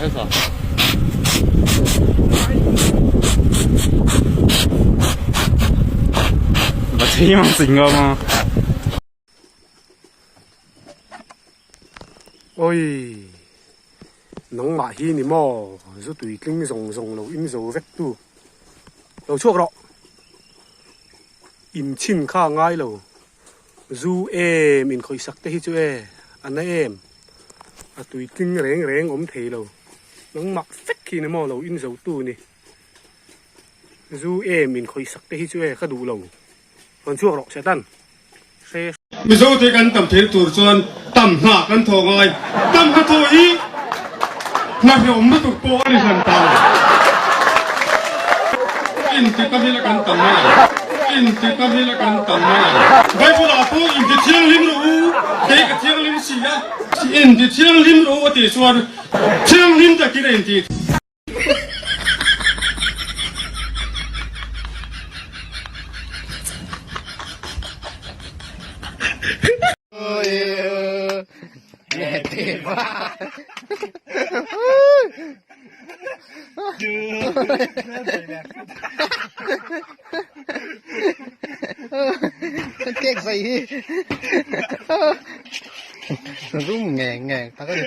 我这样子吗？ Oi, nangmah hi ni maw? Zu tui tling zawng zawng lo in zo vek tu. Lo chhuak rawh. In chhin kha ngai lo. Zu em in khawih sak te hi chu e, a na em. A tui tling reng reng awm thei lo. Nangmah vek hi ni maw lo in zo tu ni. Zu em in khawih sak te hi chu e ka duh lo. Rawn chhuak rawh Satan. Hre. Mizo te kan tam theih tur chuan tam hna kan thawh ngai. Tam hna thawh hi hna hrehawm lutuk pawh a ni hran ta lo. Inti ka hmel a kan tam mai ang. Inti ka hmel a kan tam mai ang. Bible ah pawh inti thianghlim rawh u, kei ka thianghlim si a. Inti thianghlim rawh u a tih chuan thianghlim takin a inti. Cake zai hi rum ngeng ngeng tak a ni.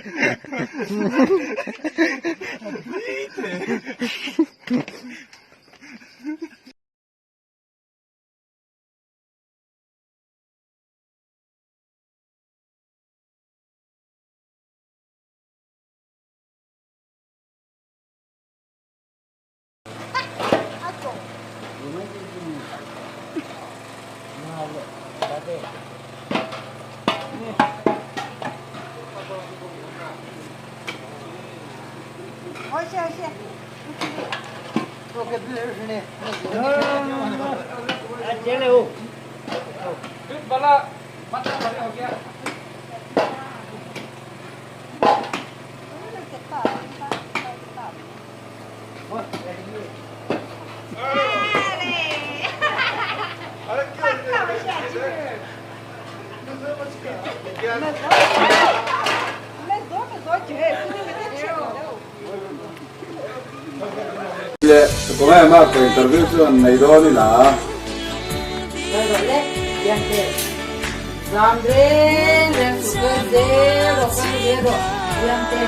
Le kawng em a ka interview chu an nei dawn ila.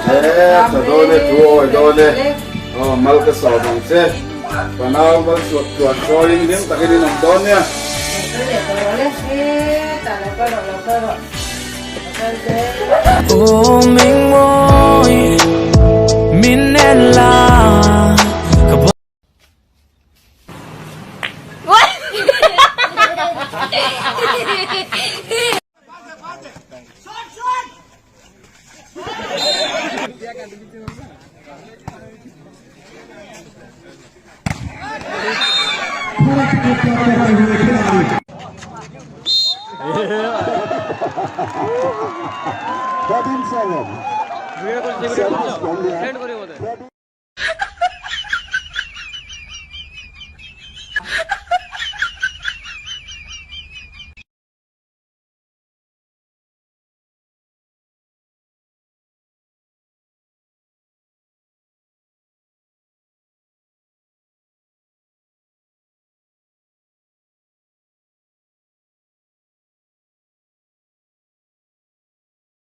He tha dawn e thu awi dawn e aw mal ka sawm ang che fanau mal suak chuan chawiin hlim takin in awm dawn nia.